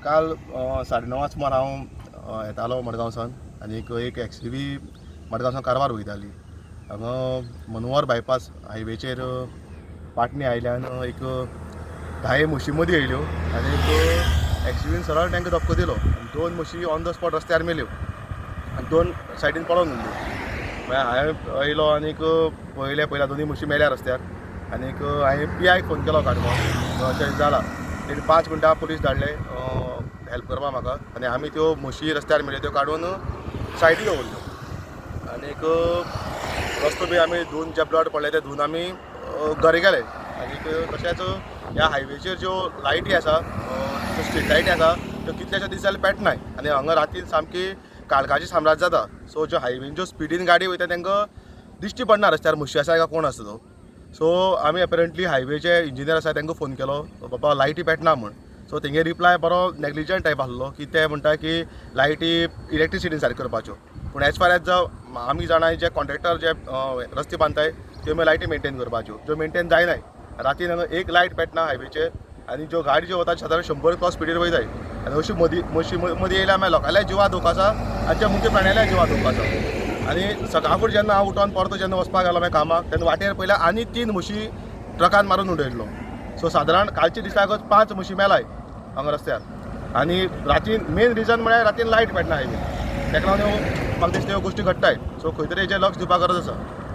काल 9:30 सुमार हांव येतालो मडगांव सावन आनी एक XUV Madgaon सावन कारवार वयताली. हांगा मनोहर बायपास हायवेचेर पाटणी आयल्यान एक 10 म्हशी मदीं येयल्यो आनी एक XUVन सरळ तांकां धपको दिलो आनी 2 म्हशी ऑन the spot रस्त्यार मेल्यो आनी 2 सायडीन पडोन उरल्यो. मागीर हांवें येयलो आनीक पळयलें, पयल्या 2 म्हशी मेल्या रस्त्यार आनीक हांवें PIक फोन केलो काडमो अशें जालां. तेणी 5 मिनटां पुलीस धाडले हेल्प करपाक म्हाका आनी आमी त्यो म्हशी रस्त्यार मेल्यो त्यो काडून सायडी दवरल्यो आनीक रस्तो बी आमी धुवन जे ब्लड पडले ते धुवन आमी घरा गेले. आनीक तशेंच ह्या हायवेचेर ज्यो लायटी आसा, स्ट्रीट लायटी आसा, त्यो कितल्याश्या दीस जाले पेटनाय आनी हांगा रातीन सामकी काळखाची साम्राज्य जाता. सो ज्यो हायवेन ज्यो स्पिडीन गाडी वयता तांकां दिश्टी पडना रस्त्यार म्हशी आसा काय कोण आसा तो. सो आमी अपरंटली हायवेचे इंजिनियर आसा तांकां फोन केलो, बाबा लायटी पेटना म्हूण. सो तेंगे रिप्लाय बरो नेग्लिजंट टायप आसलो की ते म्हणटा की लायटी इलेक्ट्रिसिटीन सारक्यो करपाच्यो, पूण एज फार एज आमी जाणा जे कॉन्ट्रेक्टर जे रस्ते बांदताय त्यो मागीर लायटी मेनटेन करपाच्यो, ज्यो मेनटेन जायनाय. रातीन हांगा एक लायट पेटना हायवेचेर आनी ज्यो गाडी ज्यो वता सादारण 100 क्रॉस स्पिडीर वयताय आनी अशी मदीं म्हशी मदीं येयल्या मागीर लोकांल्या जिवा धोको आसा आनी त्या मुख्य प्राण्याल्या जिवा धोको आसा. आनी सकाळ फुडें जेन्ना हांव उठोन परतो जेन्ना वचपाक गेलो मागीर कामाक तेन्ना वाटेर पयल्या आनी 3 म्हशी ट्रकान मारून उडयल्लो. सो सादारण कालच्या दिसाकच 5 म्हशी मेलाय हांगा रस्त्यार. आनी रातीन मेन रिजन म्हळ्यार रातीन लायट पेटना हायवे, ताका लागून म्हाका दिसता ह्यो गोश्टी घडटाय. सो खंय तरी हेजेर लक्ष दिवपाक गरज आसा.